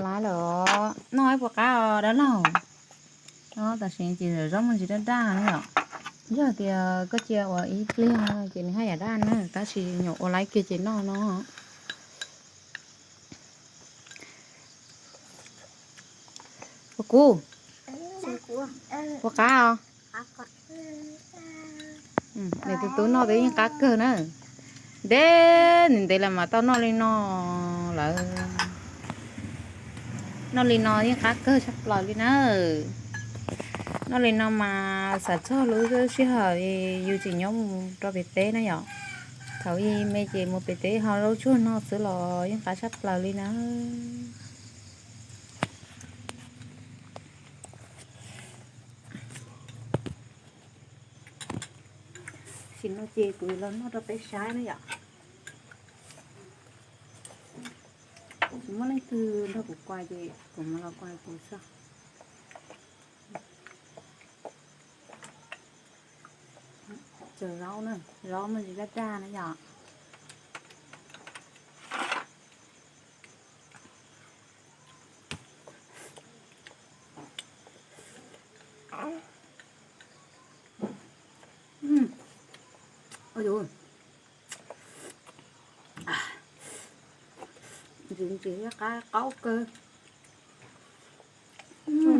Laiv lawm, noj ib puas qab os dab laug. Tam sim ces zaub me ntsis daj daj na yom. Yog tias koj cia ua ib pliag ces nws haj yam daj na, tab sis nyuam ua laiv kiag ces noj no. Ua kuv, ua qab os. Nws tus tub noj twb yeej qab kawg na. Ntev ntev lawm mas tau noj li no lawm. Noj li no yeej qab kawg tshaj plaws li na. Noj li no mas xav txog lub sij hawm yus tseem nyob mus rau pem teb na yom. Thaum ub me ces mus pem teb ho zaub tsuag no xwb los yeej qab tshaj plaws li na. Sim no ces kuv los noj rau peb saib na yom. Tsis muaj leej twg nrog kuv kuaj ces kuv mus los kuaj kuv xwb. Cov zaub na, zaub me ntsis daj daj na yom. Ntxim ntxim thiab qab qaub kawg. Noj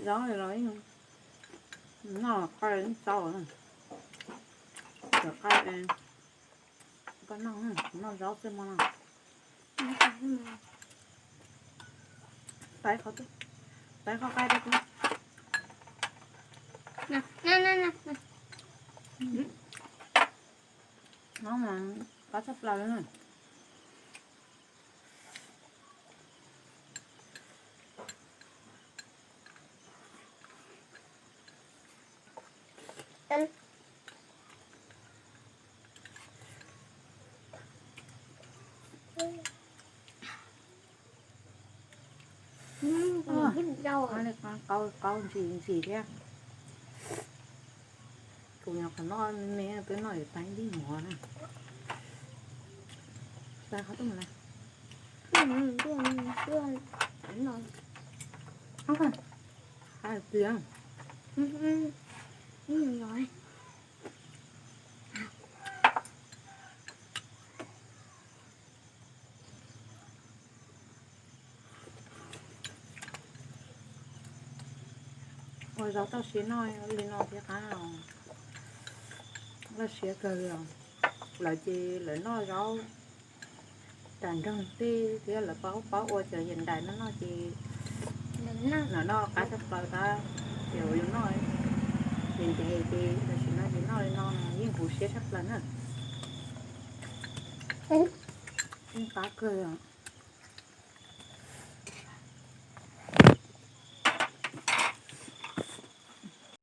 zaub los noj qab tau, cov qab koj noj, noj zaub xwb mog no. Tais qhov, tais qhov qab rau kuv. No mas qab tshaj plaws li na. Qab ntsim ntsim thiab. Kuv nyuam qhuav noj me me twb noj yuav tag ib ntij mov na. Tais qhov tuaj mus na. Qab tiag. Ua zaub toj siab noj li no thiab qab os. Loj siab kawg li os. Lawv ces lawv noj zaub tas nroog tej thiab lawv paub paub ua cov yam ntais no noj ces lawv noj qab tshaj plaws tab ces yus noj yam ntev ces tam sim no ces noj li no yeej huv siab tshaj plaws na. Yeej qab kawg.